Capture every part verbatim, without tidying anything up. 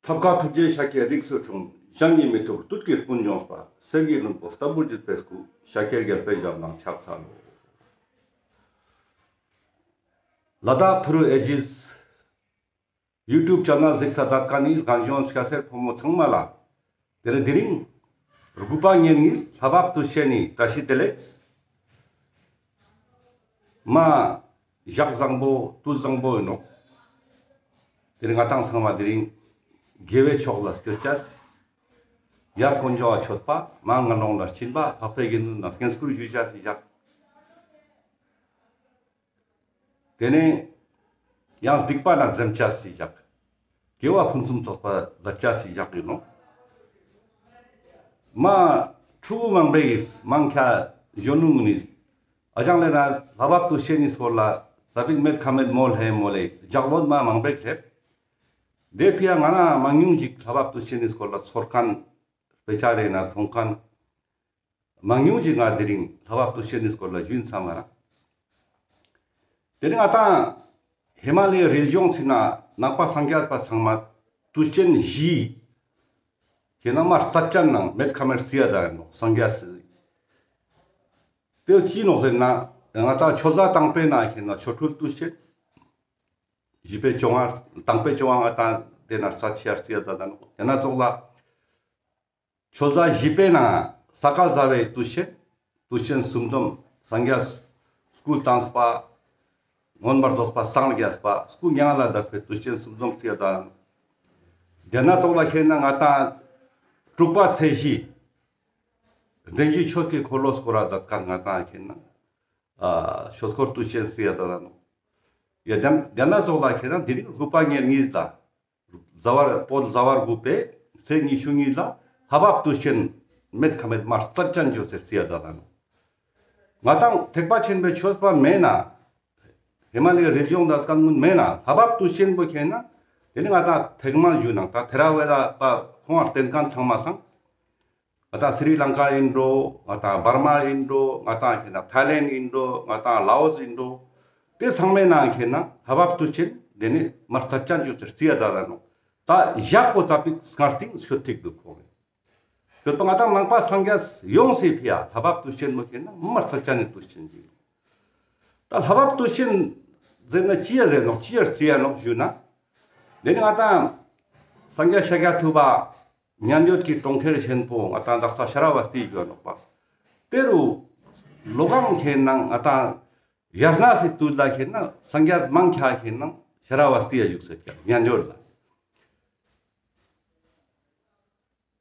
ཐབས་མཁས་ཐུགས་རྗེ་ཤཱཀྱའི་རིགས་སུ་འཁྲུངས། གཞན་གྱིས་མི་ཐུབ་བདུད་ཀྱི་དཔུང་འཇོམས་པ། གསེར་གྱི་ལྷུན་པོ་ལྟ་བུར་བརྗིད་པའི་སྐུ། ཤཱཀྱའི་རྒྱལ་པོའི་ཞབས་ལ་ཕྱག་འཚལ་ལོ། ལ་དྭགས་ཐུ་རུ་ཨེ་ཇིས་ཡུ་ཊུབ་ཆེ་ནལ་གཟིགས་ས་དད་མཁན་ནི་རྒན་གཞོན་སྐྱ་སེར་ཕོ་མོ་ཚང་མ་ལ། དེ་རིང་དེ་རིང་དགུ་པ་ཉེར་གཉིས་ལྷ་བབས་དུས་ཆེན་ནི་བཀྲ་ཤིས་བདེ་ལེགས། མ་ཞག་བཟང་པོ་དུས་བཟང་པོ་ཡིན་ནོག། དེ་རིང་ང་ཏང་ཚང་མ་དེ་རིང་དགེ་བའི་ཕྱོགས་ལ་སྐྱོད་ཅེས། ཡར་དཀོན་མཆོག་མཆོད་པ། མར་ངན་སློང་ལ་སྦྱིན་པ། འཕགས་པའི་དགེ་འདུན་ལ་བསྙེན་བཀུར་ཞུ་ཅེས་སི་ཞག། དེ་ནས་ཡང་སྡིག་པ་ན་འཛེམ་ཅེས་སི་ཞག། དགེ་བ་ཕུན་སུམ་ཚོགས་པ་མཛད་ཅེས་སི་ཞག་ཡིན་ནོག། མ་ཕྲུ་གུ་མང་པོ་ཡིས་མང་ཁྱ་གཞོན་ནུ་ངུན་ནིས་ཨ་ཅང་ལེ་ན་ལྷ་བབས་དུས་ཆེན་ནི་སྐོར་ལ་ས་པིག་མེད་ཁ་མེད་མོལ་ཧེ་མོལ་ལེ་ལྗགས་ལོད་མ་མང་པོ་སླེབས། དེ་ཕི་ཡ་ང་ན་མང་ཉུང་ཅིག་ལྷ་བབས་དུས་ཆེན་ནི་སྐོར་ལ་ཚོར་མཁན་དཔེ་ཆ་རེ་ན་མཐོང་མཁན། མང་ཉུང་ཅིག་ང་དེ་རིང་ལྷ་བབས་དུས་ཆེན་ནི་སྐོར་ལ་ཞུ་ཡིན་བསམ་མ་ར། དེ་རིང་ང་ཏང་ཧི་མ་ལའི་རི་ལྗོངས་སི་ན་ནང་པ་སངས་རྒྱས་པ་ཚང་མ་དུས་ཆེན་བཞི་ཁེ་ན་མ་རྩ་ཅན་ནང་མེད་ཁ་མེད་རྩི་ཡ་ད་ཡིན་ནོག་སངས་རྒྱས་སི། དེ་ཅི་ནོག་ཟེར་ན་ང་ཏང་ཆོས་ཟླ་དང་པོའི་ནང་ཁེ་ན་ཆོ་འཕྲུལ་དུས་ཆེན། བཞི་པའི་བཅོ་ལྔ་དང་པོའི་བཅོ་ལྔ་ང་ཏང་དེ་ན་རྩ་ཆེ་ཡ་རྩི་ཡ་ད་ད་ནོག། ཡང་ན་ཙོགས་ལ། ཆོས་ཟླ་བཞི་པའི་ནང་ས་ག་ཟླ་བའི་དུས་ཆེན། དུས་ཆེན་གསུམ་འཛོམས། སངས་རྒྱས་སྐུ་བལྟམས་པ། མངོན་པར་རྫོགས་པ་སངས་རྒྱས་པ། སྐུ་མྱ་ངན་ལས་འདས་པའི་དུས་ཆེན་གསུམ་འཛོམས་རྩི་ཡ་ད། དེ་ན་ཙོགས་ལ་ཁེ་ན་ང་ཏང་དྲུག་པ་ཚེས་བཞི། བདེན་བཞིའི་ཆོས་ཀྱི་འཁོར་ལོ་བསྐོར་ར་མཛད་མཁན་ང་ཏང་ཁེ་ན། ཨ་ཆོས་འཁོར་དུས་ཆེན་རྩི་ཡ་ད་ད་ནོག། ཡ་དེ་ན་ཙོགས་ལ་ཁེ་ན་དེ་རིང་དགུ་པ་ཉེར་གཉིས་ལ། ཟླ་བ་བོད་ཟླ་བ་དགུ་པའི་ཚེས་ཉི་ཤུ་གཉིས་ལ་ལྷ་བབས་དུས་ཆེན་མེད་ཁ་མེད་མ་རྩ་ཅན་ཅོས་ཏེ་རྩི་ཡ་ད་ལ་ནོག། ང་ཏང་ཐེག་པ་ཆེན་པོའི་ཆོས་པ་མེད་ན། ཧི་མ་ལའི་རི་ལྗོངས་དང་སྐམ་ངུན་མེད་ན་ལྷ་བབས་དུས་ཆེན་པོ་ཁེ་ན། དེ་ནི་ང་ཏང་ཐེག་དམན་ཞུ་ན་ད་ཐེ་ར་ཝེ་ད་པ་ཁོང་ང་བསྟེན་མཁན་ཚང་མ་སང་། ང་ཏང་སི་རི་ལང་ཀ་ཡིན་འགྲོ། ང་ཏང་བར་མ་ཡིན་འགྲོ། ང་ཏང་ཁེ་ན་ཐའི་ལེན་ཡིན་འགྲོ། ང་ཏང་ལའོ་སི་ཡིན་འགྲོ། དེ་ཚང་མའི་ནང་ཁེ་ན་ལྷ་བབས་དུས་ཆེན་དེ་ནི་མ་རྩ་ཅན་ཅོས་ཏེ་རྩི་ཡ་ད་ལ་ནོག། ད་ཞག་པོ་ཙ་པིག་སྔར་ཐིག་ཤོད་ཐིག་འདུག་ཁོ་རེ། ཤོད་པ་ང་ཏང་ནང་པ་སངས་རྒྱས་ཡོངས་སི་ཕི་ཡ་ལྷ་བབས་དུས་ཆེན་མོ་ཁེ་ན་མ་རྩ་ཅན་ནི་དུས་ཆེན་ཅིག། ད་ལྷ་བབས་དུས་ཆེན་ཟེར་ན་ཅི་ཡ་ཟེར་ནོག་ཅི་ཡ་རྩི་ཡ་ནོག་ཞུ་ན། དེ་ནི་ང་ཏང་སངས་རྒྱས་ཤཱཀྱ་ཐུབ་པ། མཉན་ཡོད་ཀྱི་གྲོང་ཁྱེར་ཆེན་པོ་ང་ཏང་དག་ས་ཤ་ར་བ་སྟི་ཞུ་ནོག་པ། དེ་རུ་ལོ་གང་ཁེ་ན་ང་ཏང་ཡར་ན་སི་དུས་ལ་ཁེ་ན་སངས་རྒྱས་མང་ཁྱ་ཁེ་ན་ཤ་ར་བ་སྟི་ཡ་བཞུགས་ས་ཁྱ་མཉན་ཡོད་ལ།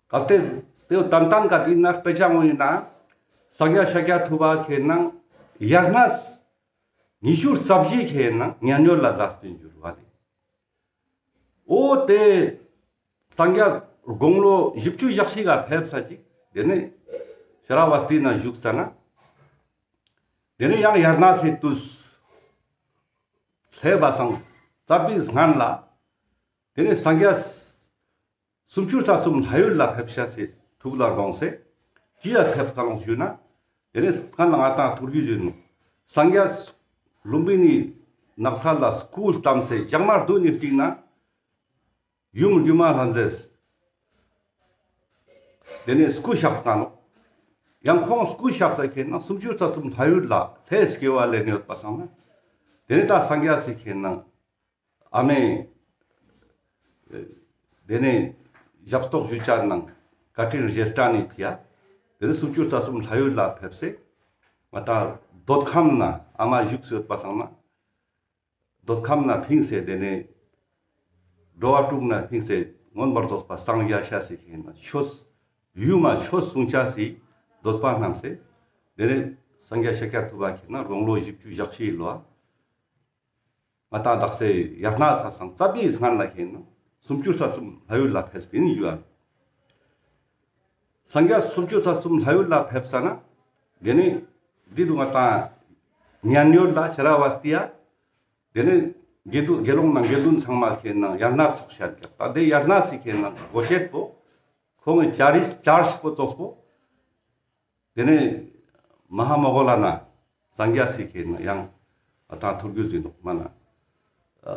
གལ་ཏེ་དེ་ཏན་ཏན་ག་དེ་ན་དཔེ་ཆ་ངོ་ཡིན་ན་སངས་རྒྱས་ཤཱཀྱ་ཐུབ་པ་ཁེ་ན་ཡར་ན་ཉི་ཤུ་རྩ་བཞི་ཁེ་ན་མཉན་ཡོད་ལ་ལ་སྤིན་འགྱུར་བ་ལེ། འོ་དེ་སངས་རྒྱས་དགུང་ལོ་བཞི་བཅུ་ཞེ་གཅིག་ག་ཕེབས་ས་ཅིག་དེ་ནི་ཤ་ར་བ་སྟི་ན་བཞུགས་ས་ན། དེ་ནི་ཡང་ཡར་ན་སི་དུས་སླེབས་པ་སང་ཙ་པིག་སྔན་ལ། དེ་ནི་སངས་རྒྱས་སུམ་ཅུ་རྩ་གསུམ་ལྷ་ཡུལ་ལ་ཕེབས་ཤ་སི་ཐུགས་ལ་དགོངས་སེ། ཅི་ཡ་ཕེབས་ཀ་ལོང་ཞུ་ན། དེ་ནི་སྔན་ལ་ང་ཏང་ཐུགས་རྒྱུད་ཞུ་ནོག། སངས་རྒྱས་ལུམ་བི་ནི་ནགས་ཚལ་ལ་སྐུ་བལྟམས་སེ་ཞག་མ་བདུན་ནི་སྟིང་ན། ཡུམ་སྒྱུ་མ་ལྷ་མཛེས། དེ་ནི་སྐུ་གཤེགས་ཀ་ནོག། ཡང་ཁོང་སྐུ་གཤེགས་ས་ཁེ་ན་སུམ་ཅུ་རྩ་གསུམ་ལྷ་ཡུལ་ལ་ལྷའི་སྐྱེ་བ་ལེན་ཡོད་པ་སང་ན། དེ་ནི་ད་སངས་རྒྱས་སི་ཁེ་ན། ཨ་མེ། དེ་ནས་ཞབས་ཏོག་ཞུ་བྱ་ནང་བཀའ་དྲིན་རྗེས་དྲན་ནི་ཕི་ཡ། དེ་ནས་སུམ་ཅུ་རྩ་གསུམ་ལྷ་ཡུལ་ལ་ཕེབས་སེ། ང་ཏང་འདོད་ཁམས་ན་ཨ་མ་བཞུགས་སུ་ཡོད་པ་སང་ན། འདོད་ཁམས་ན་ཕིངས་སེ་དེ་ནས་འགྲོ་བ་དྲུག་ན་ཕིངས་སེ་མངོན་པར་རྫོགས་པ་སངས་རྒྱས་ཤ་སི་ཁེ་ན་ཆོས་ཡུམ་མ་ཆོས་གསུང་ཆ་སི་འདོད་པ་རྣམས་སེ། དེ་ནས་སངས་རྒྱས་ཤཱཀྱ་ཐུབ་པ་ཁེ་ན་དགུང་ལོ་བཞི་བཅུ་ཞེ་གཅིག་ལོ། ང་ཏང་དག་སེ་ཡར་ན་ས་སང་ཙ་པིག་སྔན་ལ་ཁེ་ན་སུམ་ཅུ་རྩ་གསུམ་ལྷ་ཡུལ་ལ་ཕེབས་པིན་ཡོད། སངས་རྒྱས་སུམ་ཅུ་རྩ་གསུམ་ལྷ་ཡུལ་ལ་ཕེབས་ས་ན། དེ་ནི་འདི་རུ་ང་ཏང་མཉན་ཡོད་ལ་ཤ་ར་བ་སྟི་ཡ། དེ་ནི་དགེ་འདུན་དགེ་སློང་ནང་དགེ་འདུན་ཚང་མ་ཁེ་ན་ཡར་ན་ཚོགས་ཤར་ཀྱག། ད་དེ་ཡར་ན་སི་ཁེ་ན་གོ་ཤེད་པོ། ཁོང་གི་བྱ་རིས་བྱ་རིས་པོ་ཙོགས་པོ། དེ་ནས་མ་ཧཱ་མོ་གྷོ་ལ་ན་སངས་རྒྱས་སི་ཁེ་ན་ཡང་ཨ་ཏང་ཐུགས་རྒྱུད་ཟིན་འདུག་མ་ན། ཨ་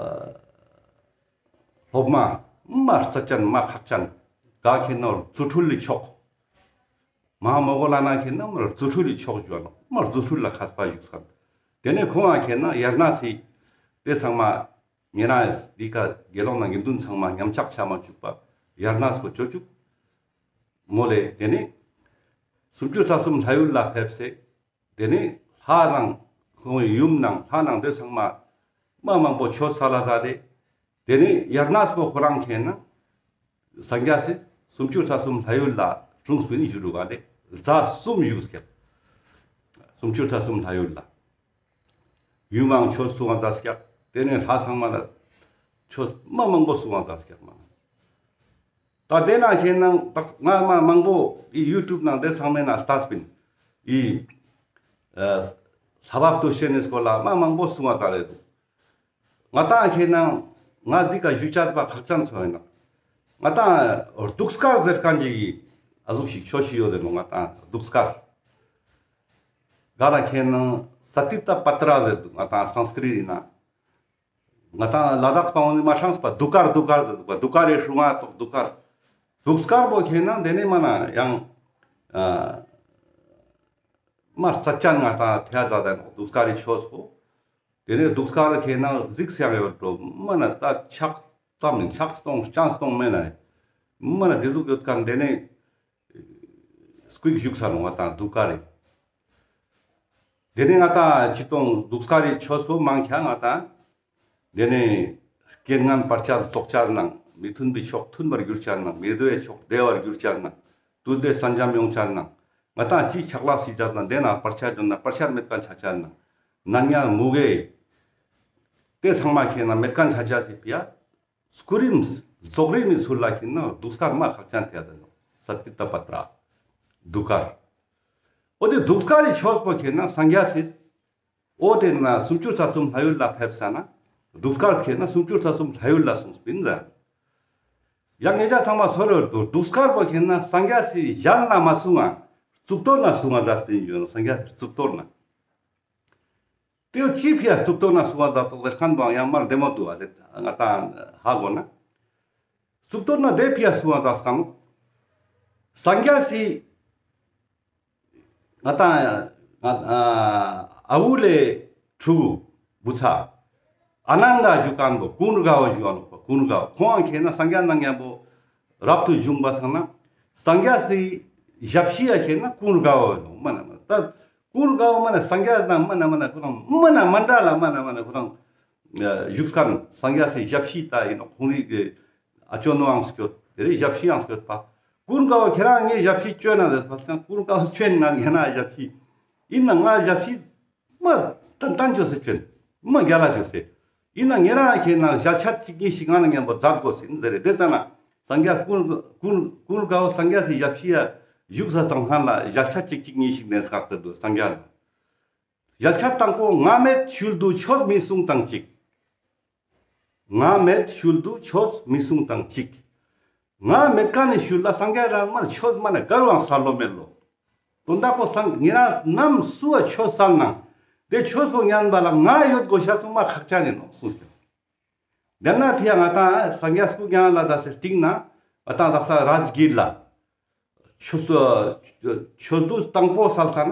སློབ་མ་ མ་རྩ་ཅན་མ་ཁག་ཅན་ག་ཁེ་ན་རྫུ་འཕྲུལ་ལི་མཆོག་མ་མོ་གོ་ལ་ན་ཁེ་ན་མ་རྫུ་འཕྲུལ་ལི་མཆོག་ཞུ་བ་ནོག་མ་རྫུ་འཕྲུལ་ལ་མཁས་པ་བཞུགས་སམ། དེ་ནས་ཁོང་ང་ཁེ་ན་ཡར་ན་སི་དེ་ཚང་མ་ཉེ་རང་འདི་ཀ་དགེ་སློང་ན་དགེ་འདུན་ཚང་མ་ཉམས་ཆག་ཆ་མ་བཅུག་པ་ཡར་ན་སི་པོ་ཅོ་བཅུག་མོ་ལེ། དེ་ནས་སུམ་ཅུ་རྩ་གསུམ་ལྷ་ཡུལ་ལ་ཕེབས་སེ། དེ་ནས་ལྷ་ནང་ཁོང་ཡུམ་ནང་ལྷ་ནང་དེ་ཚང་མ་མ་མང་པོ་ཆོས་སལ་ལ་མཛད་དེ། དེ་ནས་ཡར་ན་སི་པོ་ཁོ་རང་ཁེ་ན་སངས་རྒྱས་སི་སུམ་ཅུ་རྩ་གསུམ་ལྷ་ཡུལ་ལ་འཁྲུངས་པའི་ནི་ཞུ་རུ་ག་ལེ་ཟླ་གསུམ་བཞུགས་སྐྱབས། སུམ་ཅུ་རྩ་གསུམ་ལྷ་ཡུལ་ལ་ཡུམ་མང་ཆོས་གསུང་བ་མཛད་སྐྱབས། དེ་ནས་ལྷ་ཚང་མ་ལ་ཆོས་མ་མང་པོ་གསུང་བ་མཛད་སྐྱབས་མ། ད་དེ་ན་ཁེ་ན་ད་ང་མ་མང་པོ་ཡུ་ཊུབ་ནང་དེ་ཚང་མའི་ནང་ལྟས་པིན་ཡི་ལྷ་བབ་ཏུ་ཤེས་ནི་སྐོར་ལ་མ་མང་པོ་གསུང་བ་ད་རེད། ང་ཏང་ཁེ་ན་ང་འདི་ཀ་ཞུ་ཆ་པ་ཁག་ཅན་ཚོ་ཡིན་ན། ང་ཏང་གདུགས་དཀར་ཟེར་མཁན་ཅིག་གི་ཨ་ཟུག་ཞིག་ཆོས་ཤིག་ཡོད་དེ་ནོ། ང་ཏང་གདུགས་དཀར་ག་ལ་ཁེ་ན་ས་ཏི་ཏ་པ་ཏྲ་ཟེར་འདུག་ང་ཏང་སཾ་སྐྲྀཏ་ཡིན་ན། ང་ཏང་ལ་དྭགས་པ་འོ་ནི་མ་ཧྲང་པ་གདུགས་དཀར་གདུགས་དཀར་ཟེར་འདུག་པ། གདུགས་དཀར་རི་ཧྲུང་ང་ཐོག་གདུགས་དཀར། གདུགས་དཀར་པོ་ཁེ་ན་དེ་ནས་མ་ན་ཡང་ཨ་མ་རྩ་ཅན་ང་ཏང་ཐེ་ཡ་ཛ་ད་ནོ་གདུགས་དཀར་རི་ཆོས་པོ། དེ་ནས་གདུགས་དཀར་ཁེ་ན་གཟིགས་ཡང་ཡོད་འགྲོ། མ་ན་ད་ཆག་ཙམ་ནི་ཆག་སྟོང་ཅང་སྟོང་མེད་ན། མ་ན་དེ་ཟུག་ཡོད་མཁན་དེ་ནས་སྐུ་བཞུགས་ས་ནོ་ང་ཏང་གདུགས་དཀར་རི། དེ་ནས་ང་ཏང་ཅི་གཏོང་གདུགས་དཀར་རི་ཆོས་པོ་མང་ཆེ་ང་ཏང་དེ་ནས་རྐྱེན་ངན་བར་ཆད་རྫོགས་ཆ་ནང་མི་མཐུན་པའི་ཕྱོགས་མཐུན་པར་གྱུར་ཆ་ནང་མི་བདེ་བའི་ཕྱོགས་བདེ་བར་གྱུར་ཆ་ནང་དུས་བདེ་ས་འཇམ་ཡོང་ཆ་ནང་ང་ཏང་ཅི་ཆག་ལས་སི་ཆ་ནང་དེ་ན་བར་ཆད་འདོན་ན་བར་ཆད་མེད་མཁན་ཆ་ཆ་ནང་ན་ཉ་མུ་གེ་དེ་ཚང་མ་ཁེ་ན་མེད་མཁན་ཆ་ཆ་སི་ཕི་ཡ། སྐུ་རིམ་རྫོགས་རིམ་མི་ཚུལ་ལ་ཁེ་ན་གདུགས་དཀར་མ་ཁག་ཅན་ཐེ་ཡ་ད་ནོ། ས་ཏི་ཏ་པ་ཏྲ་གདུགས་དཀར། འོ་དེ་གདུགས་དཀར་རི་ཆོས་པོ་ཁེ་ན་སངས་རྒྱས་སི། འོ་དེ་ན་སུམ་ཅུ་རྩ་གསུམ་ལྷ་ཡུལ་ལ་ཕེབས་ས་ན་གདུགས་དཀར་ཁེ་ན་སུམ་ཅུ་རྩ་གསུམ་ལྷ་ཡུལ་ལ་གསུངས་པིན་ཟེར། ཡང་ངེད་ཅག་ཚང་མ་ཚོར་ཡོད་དོ། གདུགས་དཀར་པོ་ཁེ་ན་སངས་རྒྱས་སི་གཞན་ལ་མ་གསུང་ང་གཙུག་ཏོར་ན་གསུང་ང་ཟེར་ཏེ་ཡོད་ནོ། སངས་རྒྱས་སི་གཙུག་ཏོར་ན། དེའུ་ཅི་ཕི་ཡ་གཙུག་ཏོར་ན་གསུང་བ་མཛད་དོ་ཟེར་མཁན་པོ་ཡང་མར་བདེ་མོ་འདུག་བ་ལེ། ང་ཏང་ཧ་གོ་ན། གཙུག་ཏོར་ན་དེ་ཕི་ཡ་གསུང་བ་མཛད་སྐམ། སངས་རྒྱས་སི་ང་ཏང་ང་ཨ་བུ་ལེ་ཕྲུ་གུ་བུ་ཚ་ཨ་ནན་ད་ཞུ་མཁན་པོ་ཀུན་དགའ་བོ་ཞུ་བ་ནོ། ཀུན་དགའ་བོ་ཁོང་ཁེ་ན་སངས་རྒྱས་ནང་མཉམ་པོ་རབ་ཏུ་བྱུང་བ་སང་ན་སངས་རྒྱས་སི་ཞབས་ཕྱི་ཡ་ཁེ་ན་ཀུན་དགའ་བོ་ཡིན་ནོ། མ་ན་མ་ན་ད་ཀུན་དགའ་བོ་མ་ན་སངས་རྒྱས་དང་མ་ན་མ་ན་ཁོ་རང་མ་ན་མ་འདྲ་ལ་མ་ན་མ་ན་ཁོ་རང་བཞུགས་མཁན་སངས་རྒྱས་སི་ཞབས་ཕྱི་ད་ཡིན་ནོ། ཁོང་རིག་གི་ཨ་ཅོ་ནོའང་སྐྱོད་དེ་རེ་ཞབས་ཕྱི་ཡང་སྐྱོད་པ། ཀུན་དགའ་བོ་ཁྱེད་རང་ངའི་ཞབས་ཕྱི་བཅོས་ན་ཟེར་བ་སང་ཀུན་དགའ་བོ་བཅོས་ན་ངས་ན་ཞབས་ཕྱི་ཡིན་ན་ང་ཞབས་ཕྱི་མ་ཏན་ཏན་བཅོས་སེ་བཅོས་མ་རྒྱལ་ལ་བཅོས་སེ། ཡིན་ན་ངེད་རང་ཁེ་ན་ཞལ་ཆད་གཅིག་གཉིས་ཤིག་ང་ན་མཉམ་པོ་མཛད་དགོས་ཟིན་ཟེར་རེ། དེ་ཙ་ན་སངས་རྒྱས་ཀུན་ཀུན་ཀུན་དགའ་བོ་སངས་རྒྱས་སི་ཞབས་ཕྱི་ཡ་བཞུགས་ས་ཙང་ཁན་ལ་ཞལ་ཆད་གཅིག་གཅིག་གཉིས་ཤིག་ནས་ཚགས་ཏེ་འདུག་སངས་རྒྱས་ལ། ཞལ་ཆད་དང་པོ་ང་མེད་ཤུལ་དུ་ཆོས་མི་གསུང་དང་གཅིག་ང་མེད་ཤུལ་དུ་ཆོས་མི་གསུང་དང་གཅིག་ང་མེད་མཁན་ནི་ཤུལ་ལ་སངས་རྒྱས་རང་མ་ཆོས་མ་ན་ག་རུའང་སལ་ལོ་མེད་ལོ། དོན་དག་པོ་སངས་ཉེ་རང་ནམ་སུ་བ་ཆོས་སལ་ནང་དེ་ཆོས་པོ་ཉན་པ་ལ་ང་ཡོད་དགོས་ཤ་ཚང་མ་ཁག་ཅན་ཡིན་ནོ་གསུངས་ཤིང་། དེ་ན་ཕི་ཡ་ང་ཏང་སངས་རྒྱས་སྐུ་མྱ་ངན་ལས་འདས་སེ་སྟིང་ན་ང་ཏང་དག་ས་རཱཇ་གིར་ལ་ཆོས་ཆོས་བསྡུ་དང་པོ་སལ་ས་ན།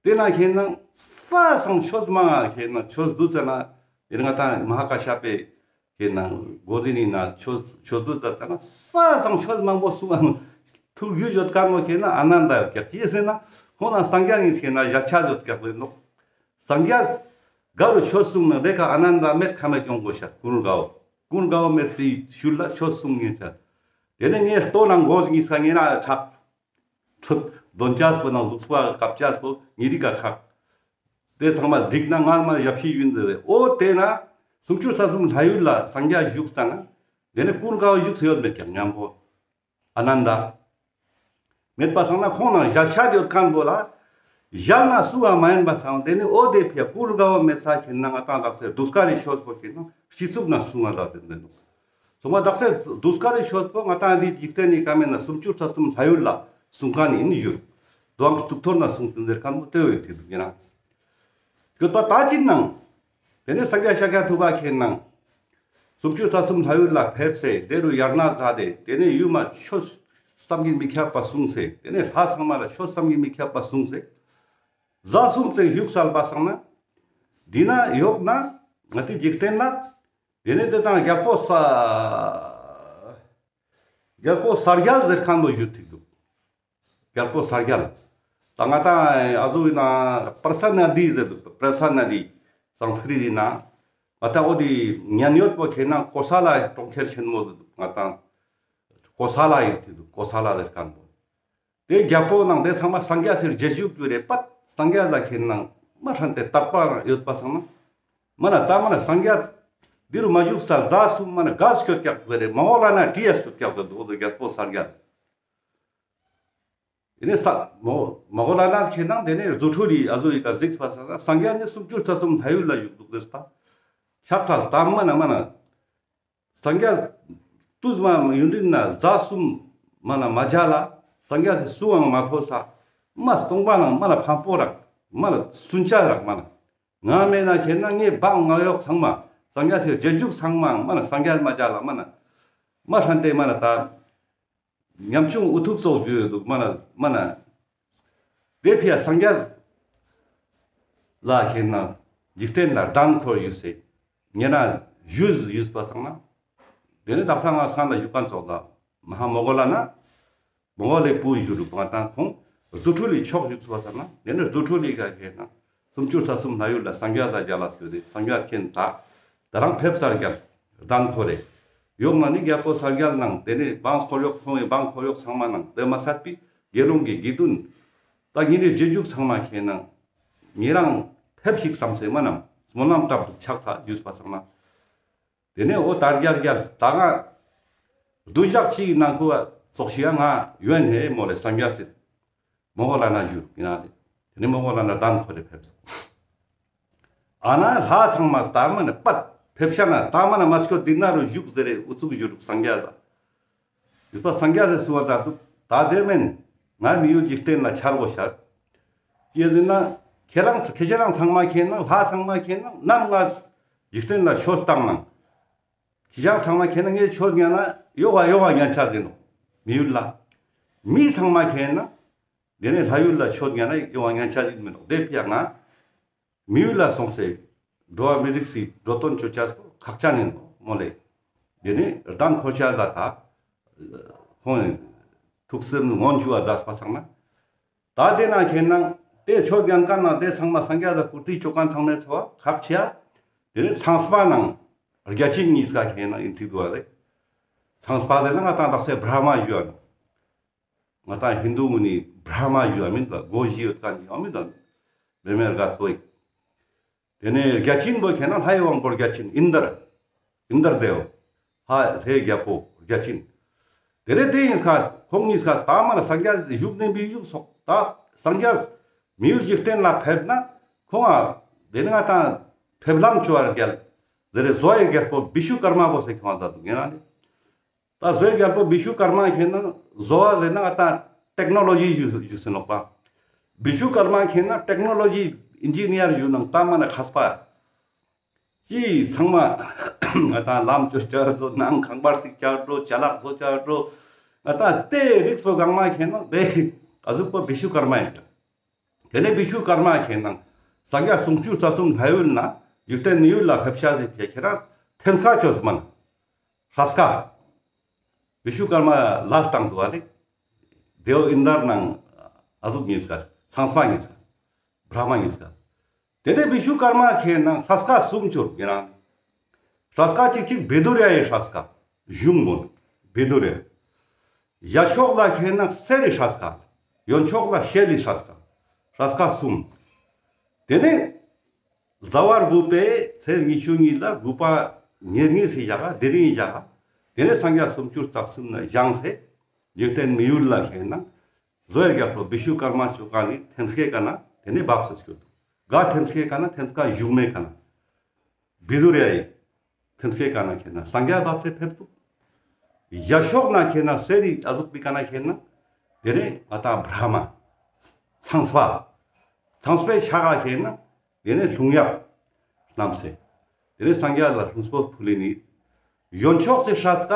དེ་ན་ཁེ་ན་ས་སང་ཆོས་མང་ང་ཁེ་ན་ཆོས་བསྡུ་ཙ་ན་དེ་ང་ཏང་མ་ཧཱ་ཀ་ཤ་པའི་ཁེ་ན་འགོ་འཛིན་ནི་ན་ཆོས་ཆོས་བསྡུ་ཙ་ཙ་ན་ས་སང་ཆོས་མང་པོ་གསུང་ང་ཐུགས་རྒྱུས་ཡོད་མཁན་མོ་ཁེ་ན་ཨ་ནན་ད་ཡོད་ཀྱག་ཅི་ཟེར་ན་ཁོང་ན་སངས་རྒྱས་ཉིད་ཁེ་ན་ཞལ་ཆད་ཡོད་ཀྱག་ལེ་ནོ། སངས་རྒྱས་ག་རུ་ཆོས་གསུང་ན་དེ་ཀ་ཨ་ནན་ད་མེད་ཁ་མེད་ཡོང་དགོས་ཤ། ཀུན་དགའ་བོ་ཀུན་དགའ་བོ་མེད་པའི་ཤུལ་ལ་ཆོས་གསུང་ངེས་ཆ། དེ་ནས་ངས་ལྟོ་ནང་འགོ་ཉིས་ཀ་ངེ་ན་ཁྲག་འདོན་ཅས་པོ་ནང་གཟུགས་པོ་བཀབ་ཅས་པོ་ཉེ་རིག་ག་ཁག་དེ་ཚང་མ་འགྲིག་ན་ང་མ་ཞབས་ཕྱི་ཡིན་ཟེར་རེ། འོ་དེ་ན་སུམ་ཅུ་རྩ་གསུམ་ལྷ་ཡུལ་ལ་སངས་རྒྱས་བཞུགས་ས་ན་དེ་ནས་ཀུན་དགའ་བོ་བཞུགས་སེ་ཡོད་མེད་ཀྱང་མཉམ་པོ་ཨ་ནན་ད། མེད་པ་སང་ན་ཁོང་ན་ཞལ་ཆད་ཡོད་མཁན་པོ་ལ་ཞལ་ན་སུ་བ་མ་ཡིན་པ་སང་དེ་ནས་འོ་དེ་ཕི་ཡ་ཀུན་དགའ་བོ་མེད་ས་ཁེ་ན་ང་ཏང་དག་ས་གདུགས་དཀར་རི་ཆོས་པོ་ཁེ་ན་སྤྱི་གཙུག་ན་གསུང་ང་ད་དེ་འདུག་སོང་བ་དག་ས་གདུགས་དཀར་རི་ཆོས་པོ་ང་ཏང་འདི་འཇིག་རྟེན་ནི་ཀ་མེད་ན་སུམ་ཅུ་རྩ་གསུམ་ལྷ་ཡུལ་ལ་གསུང་མཁན་ཡིན་ཞུ། དོན་གཙུག་ཏོར་ན་གསུང་ཟེར་མཁན་པོ་དེ་བས་དེ་འདུག་ཡིན་ན། ཡོད་པ་ད་ཅི་ནང་དེ་ནས་སངས་རྒྱས་ཤཱཀྱ་ཐུབ་པ་ཁེ་ན་ སུམ་ཅུ་རྩ་གསུམ་ལྷ་ཡུལ་ལ་ཕེབས་སེ་དེ་རུ་དབྱར་གནས་མཛད་དེ་དེ་ནས་ཡུམ་མ་ཆོས་བསམ་གྱིས་མི་ཁྱབ་པ་གསུངས་སེ་དེ་ནས་ལྷ་ཚང་མ་ལ་ཆོས་བསམ་གྱིས་མི་ཁྱབ་པ་གསུངས་སེ་ཟླ་གསུམ་ཙམ་བཞུགས་ཚར་བ་སང་ན་འདི་ན་ཡོག་ན་ང་ཏི་འཇིག་རྟེན་ན་དེ་ནས་དེ་དང་རྒྱལ་པོ་ས་རྒྱལ་པོ་གསལ་རྒྱལ་ཟེར་མཁན་པོ་བཞུགས་ཐིག་འདུག་རྒྱལ་པོ་གསལ་རྒྱལ། ད་ང་ཏང་ཨ་ཟུག་ཡིན་ན་པྲ་ས་ན་དི་ཟེར་འདུག་པྲ་ས་ན་དི། སཾ་སྐྲྀཏ་ཡིན་ན། ང་ཏང་འོ་དེ་མཉན་ཡོད་པོ་ཁྱེད་ན་ཀོ་ས་ལ་གྲོང་ཁྱེར་ཆེན་མོ་ཟེར་འདུག་ང་ཏང་ཀོ་ས་ལ་ཡོད་ཐིག་འདུག་ཀོ་ས་ལ་ཟེར་མཁན་པོ། དེ་རྒྱལ་པོ་ནང་དེ་ཚང་མ་སངས་རྒྱས་སི་རྗེས་འཇུག་དུ་རེ་པད་སངས་རྒྱས་ལ་ཁྱེད་ན་མ་ཧྲན་ཏེ་དད་པ་ཡོད་པ་སང་ན། མ་ན་ད་མ་ན་སངས་རྒྱས་འདི་རུ་མ་བཞུགས་ས་ཟླ་གསུམ་མ་ན་ག་སྐྱོད་ཀྱག་ཟེར་རེ་མ་འོ་ལ་ན་དྲི་ཡ་སྐྱོད་ཀྱག་ཟེར་འདུག་འོ་དེ་རྒྱལ་པོ་གསལ་རྒྱལ། དེ་ནས་ས་མོ་མ་གོ་ལ་ན་ཁྱེད་ནང་དེ་ནས་རྫུ་འཕྲུལ་ལི་ཨ་ཟོ་ཡི་ཀ་གཟིགས་པ་ས་ན་སངས་རྒྱས་ནི་སུམ་ཅུ་རྩ་གསུམ་ལྷ་ཡུལ་ལ་བཞུགས་འདུག་ཟེར་པ། ཕྱག་འཚལ་ལྟ་མ་ན་མ་ན། སངས་རྒྱས་དུས་མ་ཡུན་རིང་ན་ཟླ་གསུམ་མ་ན་མ་མཇལ་ལ་སངས་རྒྱས་སི་སུའང་མ་ཐོས་ས། མ་སྟོང་པ་ནང་མ་ན་ཕམ་པོ་རག་མ་ན་སུན་ཆ་རག་མ་ན། ང་མེད་ན་ཁྱེད་ན་ངའི་འབངས་ང་ཡོག་ཚང་མ་སངས་རྒྱས་སི་རྗེས་འཇུག་ཚང་མ་མ་ན་སངས་རྒྱས་མ་མཇལ་ལ་མ་ན། མ་ཧྲན་ཏེ་མ་ན་ད། ཉམ་ཆུང་འུ་ཐུག་ཙོགས་ཡོད་འདུག་མ་ན་མ་ན། དེ་ཕི་ཡ་སངས་རྒྱས་ལ་ཁྱེད་ན་འཇིག་རྟེན་ལ་གདན་ཁོར་ཡོད་སེ། ཉེ་རང་ཞུས་ཡོད་པ་སང་ན། དེ་ནི་དག་ས་ང་སང་ལ་བཞུགས་མཁན་ཙོགས་ལ་མ་ཧཱ་མོ་གོ་ལ་ན། མོ་གོ་ལའི་བུ་བཞུགས་རུ་པ་དང་ཁོང་རྫུ་འཕྲུལ་ལི་ཕྱོགས་བཞུགས་པ་སང་ན། དེ་ནི་རྫུ་འཕྲུལ་ལི་ག་ཁྱེད་ན་སུམ་ཅུ་རྩ་གསུམ་ལྷ་ཡུལ་ལ་སངས་རྒྱས་ས་རྒྱ་ལ་སྐྱོད་དེ་སངས་རྒྱས་ཁྱེད་ད། ད་རང་ཕེབས་ས་རྒྱལ་གདན་ཁོ་རེ། ཡོག་ན་ནི་རྒྱལ་པོ་གསལ་རྒྱལ་ནང་དེ་ནི་འབངས་འཁོར་གཡོག་ཁོང་གི་འབངས་འཁོར་གཡོག་ཚང་མ་ནང་དེ་མ་ཚད་པའི་དགེ་སློང་གི་དགེ་འདུན། ད་ཉེ་རི་རྗེས་འཇུག་ཚང་མ་ཁྱེད་ནང་ཉེ་རང་ཕེབས་ཤིག་བསམ་སེ་མ་ནམ་སྨོན་ལམ་བཏབ་འདུག་ཕྱག་འཚལ་ཞུས་པ་སང་ན། དེ་ནས་འོ་དར་རྒྱལ་རྒྱལ་ད་ང་བདུན་ཞག་གཅིག་ནང་ཁོ་ཙོགས་ཤིག་ང་ཡོན་ཧེ་མོ་ལེ་སངས་རྒྱས་སི་མོ་གོ་ལ་ན་བཞུགས་ཡིན་ན་ལེ། དེ་ནས་མོ་གོ་ལ་ན་གདན་ཁོ་རེ་ཕེབས། ཨ་ན་ལྷ་ཚང་མ་ལྟ་མ་ནི་པད་ཕེབས་ཤ་ན་ལྟ་མ་ན་མ་སྐྱོད་འདི་ན་རུ་བཞུགས་ཟེར་རེ་ཨུ་ཚུགས་བཞུགས་སངས་རྒྱས་ལ། ཡོད་པ་སངས་རྒྱས་ལ་གསུལ་བ་ད་འདུག་ད་དེ་མིན་ང་མི་ཡུལ་འཇིག་རྟེན་ལ་འཆར་དགོས་ཤར། ཡེ་ཟིན་ན་ཁྱེད་རང་ཁྱེད་ཅག་རང་ཚང་མ་ཁྱེད་ན་ལྷ་ཚང་མ་ཁྱེད་ན་ནམ་ང་འཇིག་རྟེན་ལ་ཆོས་བཏང་ནང་། ཁྱེད་ཅག་ཚང་མ་ཁྱེད་ན་ངས་ཆོས་ཉན་ན་ཡོ་བ་ཡོ་བ་ཉན་ཆ་ཟིན་ནོ། མི་ཡུལ་ལ། མི་ཚང་མ་ཁྱེད་ན། དེ་ནས་ལྷ་ཡུལ་ལ་ཆོས་ཉན་ན་ཡོ་བ་ཉན་ཆ་ཟིན་མི་ནོ། དེ་ཕི་ཡ་ང་། མི་ཡུལ་ལ་སོང་སེ། འགྲོ་བ་མི་རིགས་སི་འགྲོ་དོན་ཅོ་ཆ་སྐོར་ཁག་ཅན་ཡིན་ནོ་མོ་ལེ། དེ་ནས་གདན་ཁོ་ཆ་ལ་ད། ཁོང་ཐུགས་སེམས་མངོན་ཆུ་བ་མཛད་པ་སང་ན། ད་དེ་ན་ཁྱེད་ནང་དེ་ཆོས་ཉན་མཁན་ནང་དེ་ཚང་མ་སངས་རྒྱས་ལ་བཀུར་སྟི་ཆོ་མཁན་ཚང་མའི་འཚོ་བ་ཁག་ཆེ་ཡ། དེ་ནས་ཚངས་པ་ནང་བརྒྱ་བྱིན་གཉིས་ཀ་ཁྱེད་ནང་ཡིན་ཐིག་འདུག་བ་རེད། ཚངས་པ་དེ་ན་ང་ཏང་དག་ས་བྲ་མ་ཞུ་བ་ནོ། ང་ཏང་ཧིན་དུ་གུན་ནི་བྲ་མ་ཞུ་བ་མིན་ལ་སྒོ་བཞི་ཡོད་མཁན་ཞུ་བ་མིན་ལ། བེ་མེར་ག་ཏོ་ཡིག་དེ་ནས་བརྒྱ་བྱིན་པོ་ཁྱེད་ན་ལྷའི་དབང་པོ་བརྒྱ་བྱིན་ཨིནྡྲ། ཨིནྡྲ་དེ་བོ། ཧ་ལྷའི་རྒྱལ་པོ་བརྒྱ་བྱིན། དེ་ནས་དེ་ཡིན་ཁ་ཁོང་གཉིས་ཁ་ད་མ་ན་སངས་རྒྱས་བཞུགས་ནས་མི་བཞུགས་སོགས་ད་སངས་རྒྱས་མི་ཡུལ་འཇིག་རྟེན་ལ་ཕེབས་ན་ཁོང་ཨ་དེ་ནས་ང་ཏང་ཕེབས་ལམ་བཅོ་བར་རྒྱལ། ཟེར་རེ་བཟོ་ཡི་རྒྱལ་པོ་བི་ཤུ་ཀར་མ་བོ་སེ་ཁྱོང་ད་འདུག་ངེ་ན་ལེ། ད་བཟོ་ཡི་རྒྱལ་པོ་བི་ཤུ་ཀར་མ་ཁྱེད་ན་བཟོ་བ་ཟེར་ན་ང་ཏང་ཊེཀ་ནོ་ལོ་ཇི་ཞུ་ཞུ་སེ་ནོག་པ། བི་ཤུ་ཀར་མ་ཁྱེད་ན་ཊེཀ་ནོ་ལོ་ཇི་ཨིན་ཇི་ནི་ཡར་ཞུ་ནང་ད་མ་ན་མཁས་པ། ཅི་ཚང་མ་ང་ཏང་ལམ་ཅོ་བཅར་འགྲོ་ནང་ཁང་པར་ཅིག་བཅར་འགྲོ་ཅ་ལག་བཟོ་བཅར་འགྲོ། ང་ཏང་དེ་རིགས་པོ་གང་མ་ཁྱེད་ན་དེ་ཨ་ཟུག་པོ་བི་ཤུ་ཀར་མ་ཡིན་ཀྱང་། དེ་ནས་བི་ཤུ་ཀར་མ་ཁྱེད་ནང་སངས་རྒྱས་སུམ་ཅུ་རྩ་གསུམ་ལྷ་ཡུལ་ན་འཇིག་རྟེན་མི་ཡུལ་ལ་ཕེབས་ཤ་ཟེར་ཕེ་ཁྱེད་རང་ཐེམ་སྐས་ཅོས་མ་ན། ཧྲ་སྐ། བི་ཤུ་ཀར་མ་ལ་སྟངས་འདུག་བ་རེད། དེའོ་ཨིན་དར་ནང་ཨ་ཟུག་གཉིས་ཀ་ཚངས་པ་གཉིས་ཀ་བྲ་མ་གཉིས་ཀ། དེ་ནས་བི་ཤུ་ཀར་མ་ཁྱེད་ནང་ཧྲ་སྐ་གསུམ་ཅོ་ཡིན་རང་། ཧྲ་སྐ་གཅིག་གཅིག་བི་དུ་ར་ཡི་ཧྲ་སྐ། གཞུང་མོ་བི་དུ་ར། ཡ་ཤོག་ལ་ཁྱེད་ནང་གསེར་རི་ཧྲ་སྐ། ཡོན་ཤོག་ལ་ཤེལ་ལི་ཧྲ་སྐ། ཧྲ་སྐ་གསུམ། དེ་ནས་ཟླ་བ་དགུ་པའི་ཚེས་ཉི་ཤུ་གཉིས་ལ་དགུ་པ་ཉེར་གཉིས་སི་ཞག་ག་དེ་རིང་ཞག་ག་དེ་ནས་སངས་རྒྱས་སུམ་ཅུ་རྩ་གསུམ་ན་བཞེངས་སེ་འཇིག་རྟེན་མི་ཡུལ་ལ་ཁྱེད་ན་བཟོ་ཡི་རྒྱལ་པོ་བི་ཤུ་ཀར་མ་ཅོ་ག་ནི་ཐེམ་སྐས་ཀ་ན་དེ་ནས་བབས་སེ་སྐྱོད་འདུག་ག་ཐེམ་སྐས་ཀ་ན་ཐེམ་སྐས་གཞུང་མའི་ཀ་ན་བི་དུ་ར་ཡི་ཐེམ་སྐས་ཀ་ན་ཁྱེད་ན་སངས་རྒྱས་བབས་སེ་ཕེབས་འདུག་ཡ་ཤོག་ན་ཁྱེད་ན་གསེར་རི་ཨ་ཟུག་པི་ཀ་ན་ཁྱེད་ན་དེ་ནས་ང་ཏང་བྲ་མ་ཚངས་པ་ཚངས་པའི་ཕྱག་ག་ཁྱེད་ན་དེ་ནས་ལྷུང་ཡབ་བསྣམས་སེ། དེ་ནས་སངས་རྒྱས་ལ་ལྷུང་སྤོ་ཕུལ་ལེ་ནི། ཡོན་མཆོག་སི་སྲས་ཀ་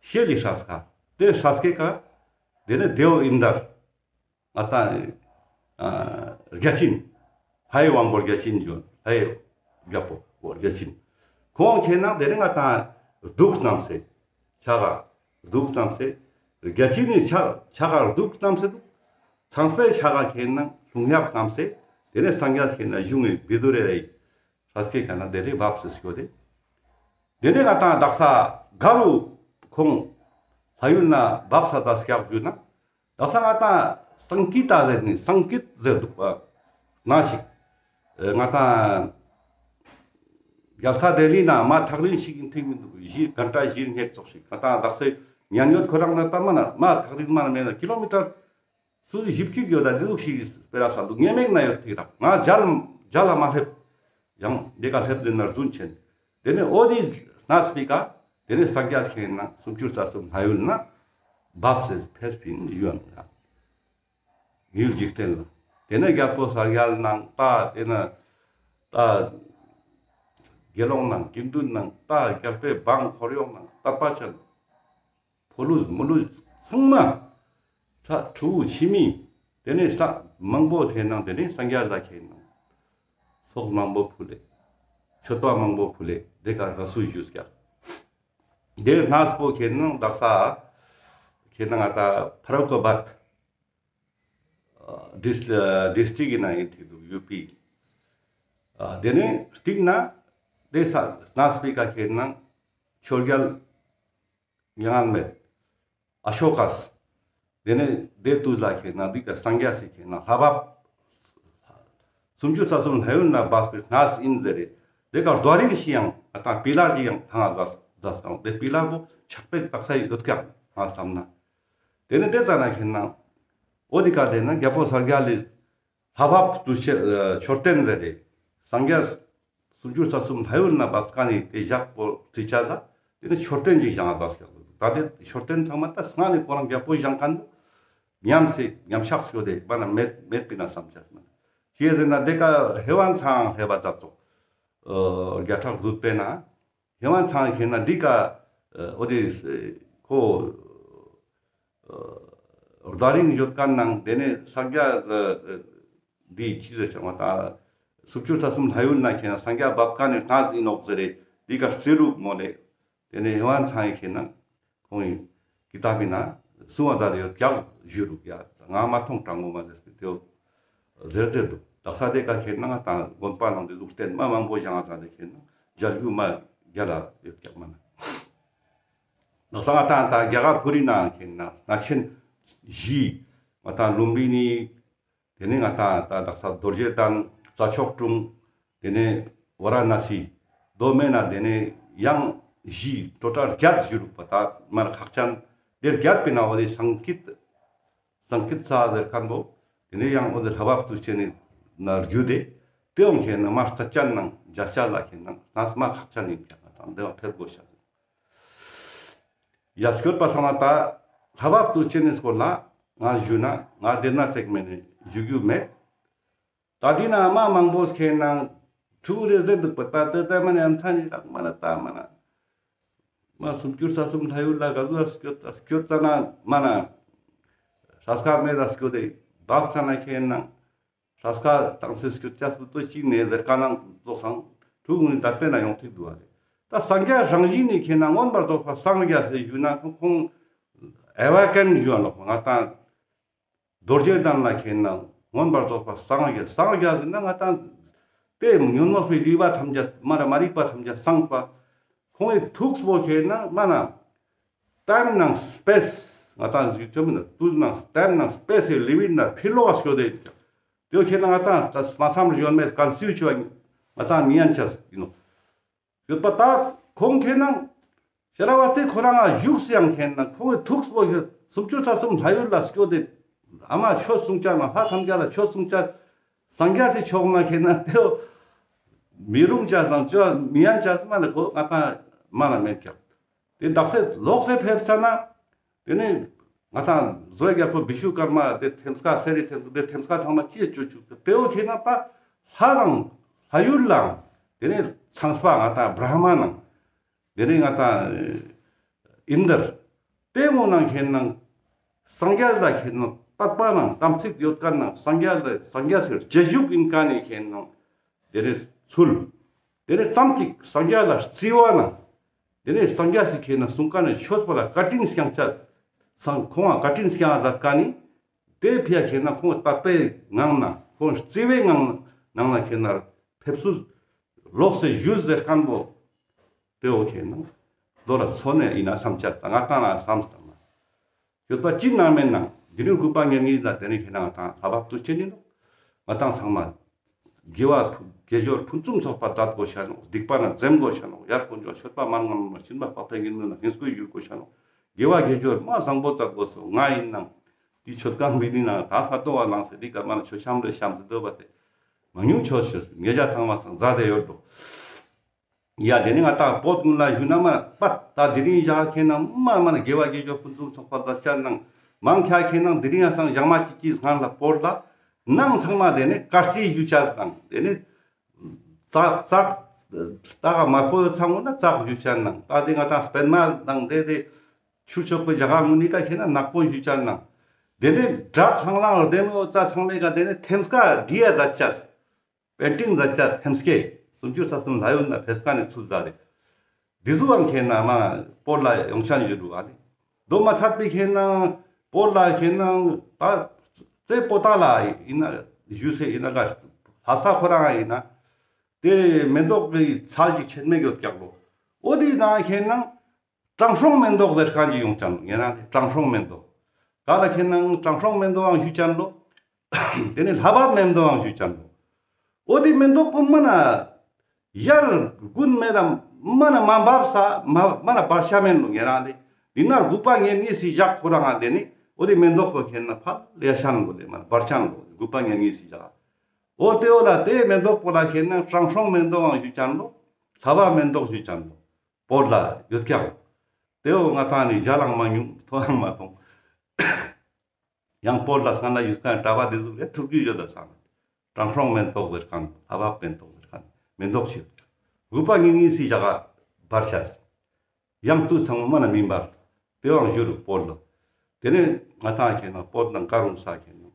ཤེལ་ལི་སྲས་ཀ་ཏེ་སྲས་ཀེ་ཀ་ཏེ་ནེ་དེའོ་ཨིན་དར་ང་ཏང་ཨ་བརྒྱ་བྱིན་ལྷའི་དབང་པོ་བརྒྱ་བྱིན་ཡོད། ལྷའི་རྒྱལ་པོ་བརྒྱ་བྱིན། ཁོང་ཁེ་ནང་ཏེ་ནེ་ང་ཏང་གདུགས་བསྣམས་སེ་ཕྱག་ག་གདུགས་བསྣམས་སེ་བརྒྱ་བྱིན་ནི་ཕྱག་ཕྱག་ག་གདུགས་བསྣམས་སེ་འདུག། ཚངས་པའི་ཕྱག་ག་ཁེ་ནང་ལྷུང་ཡབ་བསྣམས་སེ་ཏེ་ནེ་སངས་རྒྱས་ཁེ་ནང་བཞུགས་ནེ་བི་དུ་རེ་རའི་སྲས་ཀེ་ཀ་ནེ་ཏེ་ནེ་བབས་སེ་སྐྱོད་དེ། ཏེ་ནེ་ང་ཏང་དག་ས་ག་རུ་ཁོང་ལྷ་ཡུལ་ནེ་བབས་ས་ད་སྐྱག་ཞུ་ན། དག་ས་ང་ཏང་སང་ཀི་ཏ་ཟེར་ནི་སང་ཀི་ཏ་ཟེར་འདུག་པ་ན་ཞིག། ཨེ་ང་ཏང་རྒྱལ་ས་ལྡི་ལི་ནེ་མ་ཐག་རིང་ཞིག་ཨིན་ཐིག་མི་འདུག། བཞི་གན་ཊ་བཞི་ཉེག་ཙོགས་ཤིག། ང་ཏང་དག་ས་ཉན་ཡོད་ཁོ་རང་ནེ་ད་མ་ན་མ་ཐག་རིང་མ་ན་མེད་ན་ཀི་ལོ་མི་ཊར་སུ་བཞི་བཅུ་ཡོད་ད་འདི་ཟུག་ཞིག་སྤེ་ར་ས་འདུག། ཉེ་མེག་ན་ཡོད་ཐིག་རག། ང་མཇལ་མཇལ་ལ་མ་སླེབས། ཡང་འདི་ཀ་སླེབས་ཟེར་ན་རྫུན་ཆེན། ཏེ་ནེ་འོ་དེ་གནས་པའི་ཀ་ཏེ་ནེ་སངས་རྒྱས་ཁེ་ནང་སུམ་ཅུ་རྩ་གསུམ་ལྷ་ཡུལ་ནེ་བབས་སེ་ཕེབས་པིན་ཞུ་ཡང་ཡུལ་འཇིག་རྟེན་ལ། ཏེ་ནེ་རྒྱལ་པོ་གསལ་རྒྱལ་ནང་ད་ཏེ་ནེ་ད་དགེ་སློང་ནང་དགེ་འདུན་ནང་ད་རྒྱལ་པོའི་འབངས་འཁོར་གཡོག་ནང་ད་པ་ཆེན་ཕོ་ལུས་མོ་ལུས་ཚང་མ་ཕྲུ་གུ་ཕྱི་མི་ཏེ་ནེ་ས་མང་པོ་ཁེ་ནང་ཏེ་ནེ་སངས་རྒྱས་ལ་ཁེ་ནང་ཚོགས་མང་པོ་ཕུལ་ལེ། མཆོད་པ་མང་པོ་ཕུལ་ལེ། ཏེ་ཀ་ར་སུ་ཞུས་ཀྱག། ཏེ་གནས་པོ་ཁེ་ནང་དག་ས་ཁེ་ནང་ང་ཏང་ཕ་རུ་ཁ་བད་ཌིས་ཌིས་ཊིག་ཨིན་ན་ཨིན་ཐིག་འདུག་ཡུ་པི། ཨ་ཏེ་ནེ་སྟིང་ནེ་ཏེ་ས་གནས་པའི་ཀ་ཁེ་ནང་ཆོས་རྒྱལ་མྱ་ངན་མེད་ཨ་ཤོ་ཀས། ཏེ་ནེ་ཏེ་དུས་ལ་ཁེ་ནང་འདི་ཀ་སངས་རྒྱས་སི་ཁེ་ནང་ལྷ་བབས་སུམ་ཅུ་རྩ་གསུམ་ལྷ་ཡུལ་ནེ་བབས་པའི་གནས་ཨིན་ཟེར་རེ། ཏེ་ཀ་རྡོ་རིང་ཞིག་ཡང་ང་ཏང་པི་ལར་ཞིག་ཡང་ཐང་ང་ཛས་ཛས་ཀྱང་ཏེ་པི་ལར་བོ་ཆག་པའི་དག་ས་ཡོད་ཀྱག་ང་བསམ་ན། ཏེ་ནེ་ཏེ་ཙ་ན་ཁེ་ནང་འོ་དེ་ཀ་ཏེ་ནེ་རྒྱལ་པོ་གསལ་རྒྱལ་ལི་ལྷ་བབས་དུས་ཆེན་མཆོད་རྟེན་ཟེར་རེ། སངས་རྒྱས་སུམ་ཅུ་རྩ་གསུམ་ལྷ་ཡུལ་ནེ་བབས་ཀ་ནེ་ཏེ་ཞག་པོ་ཏེ་ཆ་ལ་ཏེ་ནེ་མཆོད་རྟེན་ཅིག་བཞེངས་ཙ་སྐྱག་ཟེར། ད་ཏེ་མཆོད་རྟེན་ཚང་མ་ད་སྔ་ནེ་ཁོ་རང་རྒྱལ་པོ་བཞེངས་ཁན་ཉམས་སེ་ཉམས་ཆག་སྐྱོད་དེ་མ་ན་མེད་མེད་པིན་ན་བསམ་ཆ་མ་ན། ཅི་ཟེར་ན་ཏེ་ཀ་ཧེ་ཝན་ཚང་ལྷེ་བ་ཛད་ཙོག། ཨ་བརྒྱ་ཕྲག་ཟུད་པེ་ན། ཧེ་ཝན་ཚང་ཁེ་ནང་འདི་ཀ་ཨ་འོ་དེ་ཁོ་ཨ་རྡོ་རིང་ཡོད་ཁན་ནང་ཏེ་ནེ་སངས་རྒྱས་ཨ་འདི་ཅི་ཟེར་ཆ་མ་ད་སུམ་ཅུ་རྩ་གསུམ་ལྷ་ཡུལ་ནེ་ཁེ་ནང་སངས་རྒྱས་བབས་ཀ་ནེ་གནས་ཨིན་ནོག་ཟེར་རེ་འདི་ཀ་རྩི་རུག་མོ་ལེ། ཏེ་ནེ་ཧེ་ཝན་ཚང་ཁེ་ནང་ཁོང་གི་ཀི་ཏབ་པི་ནང་གསུང་བ་མཛད་དེ་ཡོད་ཀྱག་ཞུ་རུག་ཡ། ང་མ་མཐོང་དྲང་མོ་མ་ཟེར་སྤེ་ཏེའོ་ཟེར་ཟེར་འདུག། དག་ས་ཏེ་ཀ་ཁེ་ནང་ང་ཏང་དགོན་པ་ནང་ཏེ་ཟུག་རྟེན་མ་མང་པོ་བཞེངས་ཙ་ཏེ་ཁེ་ནང་མཇལ་རྒྱུ་མ་རྒྱལ་ལ་ཡོད་ཀྱག་མ་ན། དག་ས་ང་ཏང་ད་རྒྱ་གར་ཁོ་རི་ནང་ཁེ་ནང་གནས་ཆེན་བཞི་ང་ཏང་ལུམ་བི་ནི། ཏེ་ནེ་ང་ཏང་ད་དག་ས་རྡོ་རྗེ་གདན། རྩྭ་མཆོག་གྲོང་། ཏེ་ནེ་ཝ་ར་ཎ་སི། མདོ་སྨད་ན་ཏེ་ནེ་ཡང་བཞི་ཊོ་ཊལ་བརྒྱད་ཞུ་རུག་པ། ད་མར་ཁག་ཅན་ཏེ་བརྒྱད་པི་ནང་འོ་དེ་སང་ཀིད་སང་ཀིད་ས་ཟེར་ཁན་བོ་ཏེ་ནེ་ཡང་འོ་དེ་ལྷ་བབས་དུས་ཆེན་ནི་ན་རྒྱུད་དེ་ཏེའང་ཁེ་ནང་མ་རྩ་ཅན་ནང་རྒྱ་ཆ་ལ་ཁེ་ནང་གནས་མ་ཁག་ཅན་ཨིན་ཀྱག། ང་ཏང་ཏེ་བ་ཕེབས་དགོས་ཤ། ཡ་སྐྱོད་པ་སང་ན་ད་ལྷ་བབས་དུས་ཆེན་ནི་སྐོར་ལ་ང་ཞུ་ན་ང་ཏེ་ན་ཚེག་མེད་ནེ་ཞུ་རྒྱུ་མེད། ད་འདི་ན་མ་མང་པོ་ཁེ་ནང་ཐུགས་རེ་ཟེར་འདུག་པ། ད་ད་ད་མ་ནེ་ཨམ་ཚ་ནི་རག་མ་ན་ད་མ་ན་མ་སུམ་ཅུ་རྩ་གསུམ་ལྷ་ཡུལ་ལ་ག་ཟུག་སྐྱོད་སྐྱོད་ཙ་ན་མ་ན་སྲས་ཀ་མེད་ད་སྐྱོད་དེ་བབས་ཙ་ན་ཁེ་ནང་སྲས་ཀ་དང་སེ་སྐྱོད་ཅས་པོ་ཏོ་ཅིག་ནེ་ཟེར་ཀ་ནང་ཙོགས་སང་ཐུགས་ནི་དད་པེ་ན་ཡོང་ཐིག་འདུག་ཨ་ལེ། ད་སངས་རྒྱས་རང་བཞིན་ནི་ཁེ་ནང་མངོན་པར་རྫོགས་པ་སངས་རྒྱས་སེ་ཞུ་ན་ཁོང་ཁོང་ཨེ་ཝ་ཀན་ཞུ་བ་ལོག་ང་ཏང་རྡོ་རྗེ་གདན་ལ་ཁེ་ནང་མངོན་པར་རྫོགས་པ་སངས་རྒྱས། སངས་རྒྱས་ཟེར་ན་ང་ཏང་ཏེ་ཉོན་མོངས་པའི་རིག་པ་ཐམས་ཅད་མ་ར་མ་རིག་པ་ཐམས་ཅད་སངས་པ། ཁོང་གི་ཐུགས་པོ་ཁེ་ནང་མ་ན་ཊའིམ་ནང་སྤེས་ང་ཏང་ཞིག་ཅོ་མི་ན་དུས་ནང་ཊའིམ་ནང་སྤེས་སེ་ལི་མིཊ་ནང་ཕི་ལོག་ག་སྐྱོད་དེ་ཡོད་ཀྱག། ཏེ་ཁེ་ནང་ང་ཏང་ད་མ་བསམ་ཞོན་མེད་ཀོན་སིའུ་ཅོ་ང་ཏང་མི་ཡན་ཆ་ཡིན་ནོག། ཡོད་པ་ད་ཁོང་ཁེ་ནང་ཤ་ར་བ་ཏེ་ཁོ་རང་ང་བཞུགས་སེ་ཡང་ཁེ་ནང་ཁོང་གི་ཐུགས་པོ་ཁེ་སུམ་ཅུ་རྩ་གསུམ་ལྷ་ཡུལ་ལ་སྐྱོད་དེ་ཨ་མ་ཆོས་གསུང་ཅ་ན་ལྷ་ཐམས་ཅད་ལ་ཆོས་གསུང་ཅ་སངས་རྒྱས་སི་ཕྱོགས་ན་ཁེ་ནང་ཏེའོ་མི་རུང་ཅ་དང་ཅོ་མི་ཡན་ཆ་མ་ན་ཁོ་ང་ཏང་མ་ན་མེད་ཀྱག། ཏེ་དག་སེ་ལོག་སེ་ཕེབས་ཙ་ན་ཏེ་ནེ་ང་ཏང་བཟོ་རྒྱལ་པོ་བི་ཤུ་ཀར་མ་ཏེ་ཐེམ་སྐས་སེ་རི་ཐེམ་སྐས་ཏེ་ཐེམ་སྐས་ཚང་མ་ཅི་ཡ་ཅོ་ཅུག་ཏེའོ་ཁེ་ནང་ད་ལྷ་རང་ལྷ་ཡུལ་ལའང་ཏེ་ནེ་ཚངས་པ་ང་ཏང་བྲ་མ་ནང་ དེ་ནས་ང་ཏང་ཨིན་དར། དེ་འོ་ནང་ཁེན་ནང་སངས་རྒྱས་ལ་ཁེན་ནང་དད་པ་ནང་དམ་ཚིག་ཡོད་ཁན་ནང་སངས་རྒྱས་ལ་སངས་རྒྱས་སི་རྗེས་འཇུག་ཨིན་ཁན་ནི་ཁེན་ནང་དེ་ནས་ཚུལ། དེ་ནས་ཙམ་ཅིག་སངས་རྒྱས་ལ་བརྩི་བ་ནང་དེ་ནས་སངས་རྒྱས་སི་ཁེན་ནང་གསུང་ཁན་ནི་ཆོས་པོ་ལ་བཀའ་དྲིན་བསྐྱང་ཅེས། སང་ཁོང་ང་བཀའ་དྲིན་བསྐྱང་མཛད་ཁན་ནི་དེ་ཕི་ཡ་ཁེན་ན་ཁོང་དད་པའི་ངང་ན་ཁོང་བརྩེ་བའི་ངང་ནང་ན་ཁེན་ན་ཕེབས་བསུ་ལོགས་སེ་ཞུས་ཟེར་ཁན་བོ་དེ་བོ་ཁེན་ན་དོ་ལ་ཚོ་ནས་ཨིན་ན་བསམ་ཆ་ད་ང་ཏང་ན་བསམ་སྟངས་ན་ཡོད་པ་ཅི་ནང་མེད་ནང་དེ་རིང་དགོས་པ་ངེས་ངེས་ལ་དེ་ནས་ཁེན་ན་ང་ཏང་ལྷ་བབ་ཏུ་ཅི་ནི་ནོ། ང་ཏང་ཚང་མ་དགེ་བ་དགེ་སྦྱོར་ཕུན་སུམ་ཚོགས་པ་མཛད་དགོས་ཤ་ནོ། སྡིག་པ་ན་འཛེམ་དགོས་ཤ་ནོ། ཡར་དཀོན་མཆོག་མཆོད་པ་མར་སྔོན་ནོ། སྦྱིན་པ་དཔག་པའི་དངོས་གྲུབ་ལ་ཧིང་སྐུལ་ཞུ་དགོས་ཤ་ནོ། དགེ་བ་དགེ་སྦྱོར་མ་བཟང་པོ་མཛད་དགོས་སོ། ང་ཨིན་ནང་དེ་ཆོས་ཁང་བི་ནི་ནང་ད་ས་ཏོ་བ་ནང་སེ་དེ་ཀ་མ་ན་ཆོས་ཤམ་རེ་ཤམ་དུ་སྡོད་པ་སེ་མང་ཉུང་ཆོས་ཆོས་ངེད་ཅག་ཚང་མ་ཚང་མཛད་དེ་ཡོད་འགྲོ། ཡ་དེ་ནི་ང་ཏང་བོད་ཀུན་ལ་ཞུ་ན་མ་པད་ད་དེ་རིང་ཞག་ཁེན་ན་མ་མ་ན་དགེ་བ་དགེ་སྦྱོར་ཕུན་སུམ་ཚོགས་པ་མཛད་ཅེས་ནང་མང་ཁྱ་ཁེན་ན་དེ་རིང་ཡང་སང་ཞག་མ་ཅིག་ཅིག་སྔན་ལ་བོད་ལ་ནང་ཚང་མ་དེ་ནི་དཀར་རྩིས་ཞུ་ཅེས་དང་དེ་ནི་ཙག་ཙག་ད་ག་དམར་པོ་ཡོད་ཚང་ངོ་ན་ཙག་ཞུ་ཅེས་ནང་ད་དེ་ང་ཏང་སྤེན་མ་དང་དེ་དེ་ཆུ་ཆོག་པའི་ཇ་ག་ངུ་ནི་ཀ་ཁེན་ན་ནག་པོ་ཞུ་ཅེས་ནང་དེ་ནི་བྲག་ལྷང་ལྷང་ལྡེ་མོ་ཙ་ཚང་མའི་ཀ་དེ་ནི་ཐེམ་སྐས་འདྲི་ཡ་མཛད་ཅེས། པེན་ཊིང་མཛད་ཅེས་ཐེམ་སྐས་སུམ་ཅུ་རྩ་གསུམ་ལྷ་ཡུལ་ན་ཕེབས་ཁན་ནི་ཚུལ་མཛད་དེ། དེ་ཟུག་ཨང་ཁེན་ན་མ་བོད་ལ་ཡོང་ཆ་ཞུ་རུ་ཨ་ལེ། དོ་མ་ཚད་པའི་ཁེན་ན་བོད་ལ་ཁེན་ན་ད་རྩེ་པོ་ཏ་ལ་ཨིན་ན་ཞུ་སེ་ཨིན་ན་ག་ལྷ་ས་ཁོ་རང་ཨིན་ན་དེ་མེ་ཏོག་གི་ཚལ་ཅིག་ཆེན་མོ་ཡོད་ཀྱག་ལོ། འོ་དེ་ན་ཁེན་ན་དྲང་སྲོང་མེ་ཏོག་ཟེར་ཁན་ཅིག་ཡོང་ཅན་ལོ། ངེ་རང་དྲང་སྲོང་མེ་ཏོག་ག་ལ་ཁེན་ན་དྲང་སྲོང་མེ་ཏོག་ཨང་ཞུ་ཅན་ལོ། དེ་ནི་ལྷ་བབས་མེ་ཏོག་ཨང་ཞུ་ཅན་ལོ། འོ་དེ་མེ་ཏོག་པོ་མ་ན་ཡར་དགུན་མེད་ལ་མ་ན་མ་བབས་ས་མ་མ་ན་བར་ཆ་མེད་ལོ། ངེ་རང་ལེ་འདི་ན་དགུ་པ་ངེ་གཉིས་སི་ཞག་ཁོ་རང་ང་དེ་ནི་འོ་དེ་མེ་ཏོག་པོ་ཁེན་ན་ཕལ་ཡ་ཤན་ལོ་ལེ་མ་ན་བར་ཆ་ལོ་དགུ་པ་ངེ་གཉིས་སི་ཞག་འོ་དེ་འོ་ལ་དེ་མེ་ཏོག་པོ་ལ་ཁེན་ན་དྲང་སྲོང་མེ་ཏོག་ཨང་ཞུ་ཅན་ལོ། ལྷ་བབས་མེ་ཏོག་ཞུ་ཅན་ལོ། བོད་ལ་ཡོད་ཀྱག་དེ་འོ་ང་ཏང་ནི་ཇ་ལང་མ་ཉུང་ཐོ་ཡང་མ་ཐོང་། ཡང་བོད་ལ་སྔ་ན་ཡུལ་ཁན་གྲྭ་པ་དེ་ཟུག་རེ་ཐུག་རྒྱུ་ཡོད་ད་སང་། དྲང་སྲོང་མེ་ཏོག་ཟེར་ཁན་ལྷ་བབས་མེ་ཏོག་ཟེར་ཁན་མེ་ཏོག་ཞིག་དགུ་པ་ངེ་གཉིས་སི་ཞག་ག་བར་ཆ་ཡང་དུས་ཚང་མ་ན་མི་འབར། དེ་བང་ཞུ་རུ་བོད་ལ། དེ་ནས་ང་ཏང་ཁེན་ན་བོད་ལ་ཀ་རུང་ས་ཁེན་ན་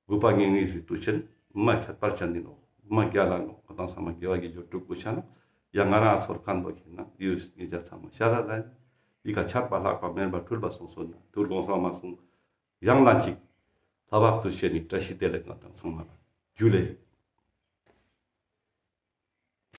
དགུ་པ་ངེ་གཉིས་སི་དུས་ཆེན་མ་ཁྱད་པར་ཅན་ནི་ནོ། མ་རྒྱལ་ལ་ནོ། ང་ཏང་ཚང་མ་དགེ་བ་དགེ་སྦྱོར་སྒྲུབ་དགོས་ཤ་ནོ། ཡང་ང་རང་ཚོར་ཁན་བོ་ཁེན་ན་ཡུལ་ངེ་ཅག་ཚང་མ་ཤ་ར་ལ་ཡི་ཀ་ཆགས་པ་ལྷག་པ་མེད་པ་འཁྲུལ་པ་སོང་སོང་ན་དུར་དགོངས་སོང་མ་སོང་། ཡང་ལན་ཅིག་ལྷ་བབས་དུས་ཆེན་ནི་བཀྲ་ཤིས་བདེ་ལེགས་ང་ཏང་ཚང་མ་ལ་ཇུ་ལེ།